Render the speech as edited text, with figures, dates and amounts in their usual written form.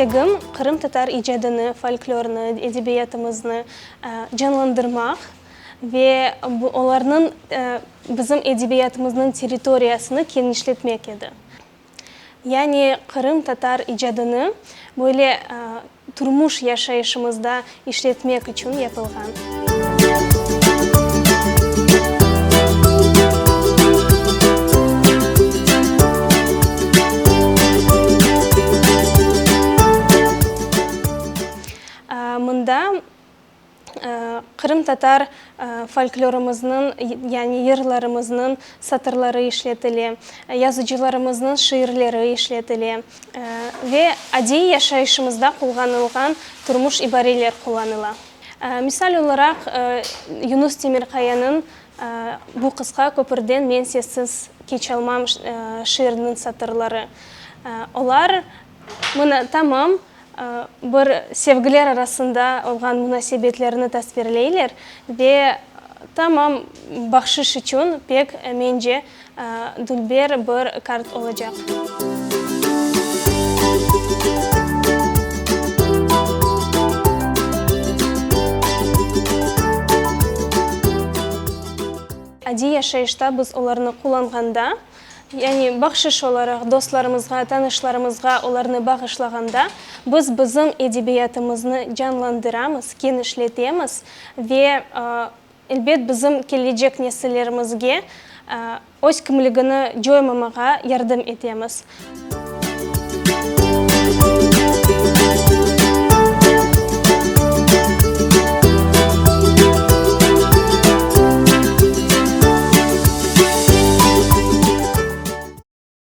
İstegim, qırımtatar icadını, folklornı, edebiyatımıznı canlandırmaq ve olarnıñ bizim edebiyatımıznıñ territoriyasını kenişletmek edi. Yani qırımtatar icadını böyle turmuş yaşayışımızda işletmek içün yapılğan. Mında Qırımtatar folklorımıznıñ, yani yırlarımıznıñ satırları işletile, yazıcılarımıznıñ şiirleri işletile ve adiy yaşayışımızda qullanılğan turmuş ibareler qullanıla. Misal olaraq, Yunus Temirqayanıñ Bu qısqa köpürden men sessiz keçalmam şiiriniñ satırları. Olar mına tamam bir sevgiler arasında olğan munasebetlerni tasvirleyler ve tamam bahşış içün pek, mence, dülber bir kart olacaq. Adiy yaşayışta biz olarnı qullanğanda, Yani bahşış olaraq dostlarımızğa, tanışlarımızğa olarnı bağışlağanda, biz bizim edebiyatımıznı canlandıramız, kenişletemiz ve, elbet, bizim kelecek nesillerimizge öz kimligini coymamağa yardım etemiz.